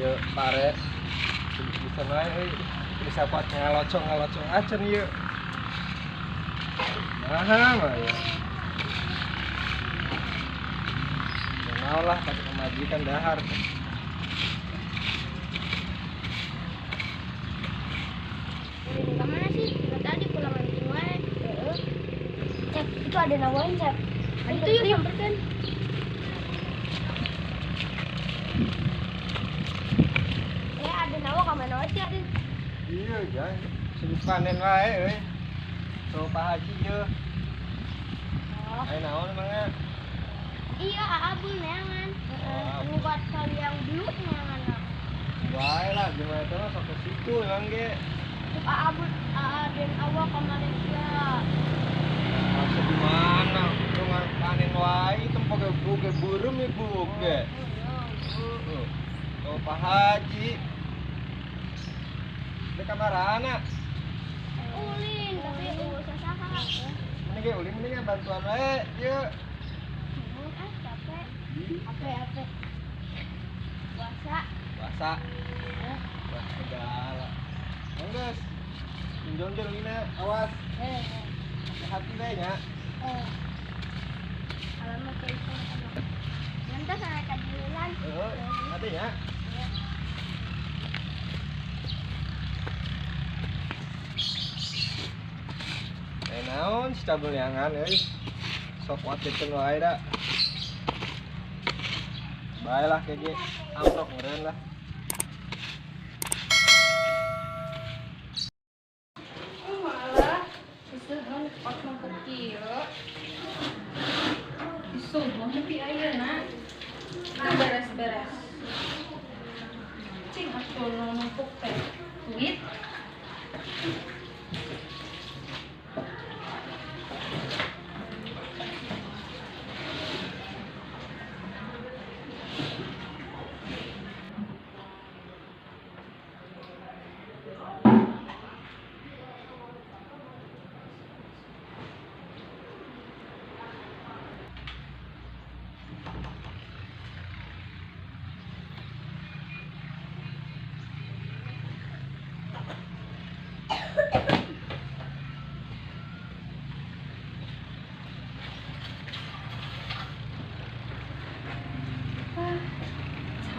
Yuk pare bisa naik, bisa kuat ngalocong aja nih yuk. Nah, mah ya. Mau lah kasih pemajikan dahar. Kemana sih? Tadi pulang anjing wae. Cep, itu ada nawain, Cep. Itu yuk samperkan. Ya ada nawa ka mana wae sih, Adin? Iya, jang. Sibuk panen wae euy. So Pak Haji ye. Oh. Ayo naon emangnya? Iya, abul neangan. Heeh, buat kali yang belut neangan. Wae lah, gimana itu mah sok ke situ emang ge. Abul den awak kemarin ya. Masa di mana? Lu panen wae tempat ge buke burem ya buke. Heeh. Oh, Pak Haji. Di kamar anak. Ulin, tapi usah saha. Ini ge ulin mendingan bantuan wae, yuk. Ah, capek. Apa? Puasa. Puasa. Wah, segala. Enggeus. Injonjol lina, awas. Hati-hati bae nya. Alamat ke itu. Nanti saya kajilan. Heeh, hati nya. Naon si cabul neangan euy. Sok kuatirkeun wae da. Bae lah kege amprok meureun lah. Malah seusehan otong kieu. Disuguh nepi ayeuna. Teu beres-beres. Cing atuh nu numpuk teh duit.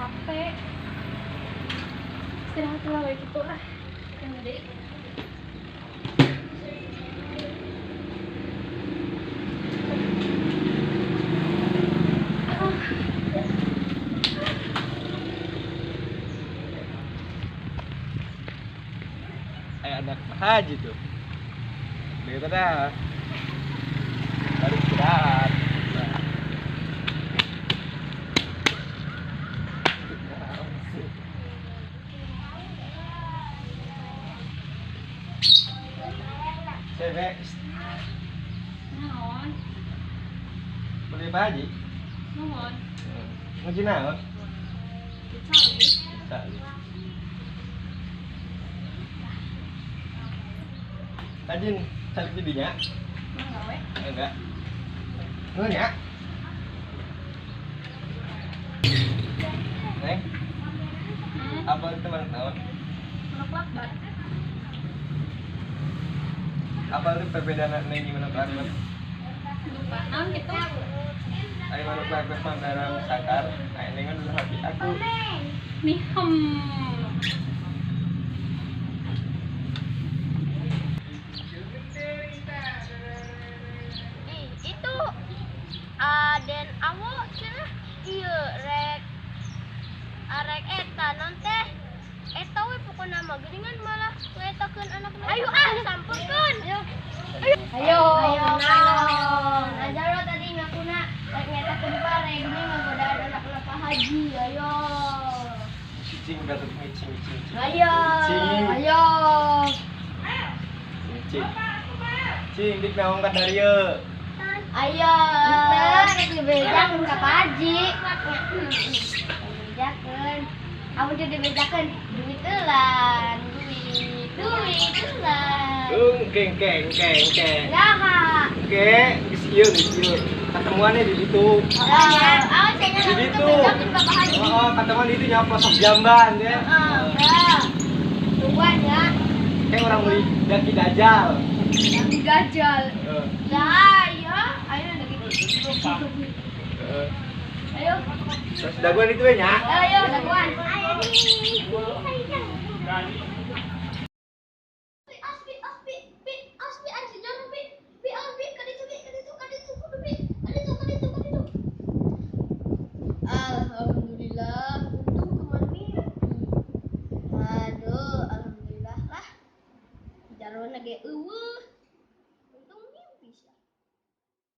Capek, istirahat lah kayak gitu ah, yang gede. Anak Pak Haji tuh, begitu dah, baru istirahat. Cewek, naon? Beli Pak Haji? Naon? Ngaji naon? Cali. Cali. Rajin calik bibinya? Enggak we. Enggak. Nuhun ya. Neng. Apa itu manuk naon? Manuk lakban. Apa itu perbedaan neng gimana lakban? Lupa. Naon gitu? Ayo manuk lakban mah dalam sangkar. Nah, neng kan dulu hati aku. Nih Itu den awo cenah ieu rek arek eta non teh eta we pokona mah geuningan malah ngetakeun anakna. Ayo ah samperkeun. Ayo. Ayo naon. Ajar lo tadi ngakuna rek ngetakeun pare geuning ngagodaan anakna Pak Haji. Ayo. Cicing gatot micing cicing. Ayo. Ayo. Cicing. Cing dik naon ka darieu. Ayo, rek dibejakeun ka Pak Haji. Dibejakeun. Amun teu dibejakeun duit eulan, duit eulan. Keng keng keng keng. Nah, Oke, geus ieu geus ieu. Ketemuannya di situ. Oh, Di situ. Bejakeun ka Pak Haji. Oh, Kata itu nya pelosok jamban ya. Heeh, ya. Tungguan ya. Kayak orang beli daki dajal. Daki dajal. Heeh. Ya, ayo, ayo daki. Heeh. Ayo. Terus daguan itu we nya. Ayo, daguan. Ayo nih.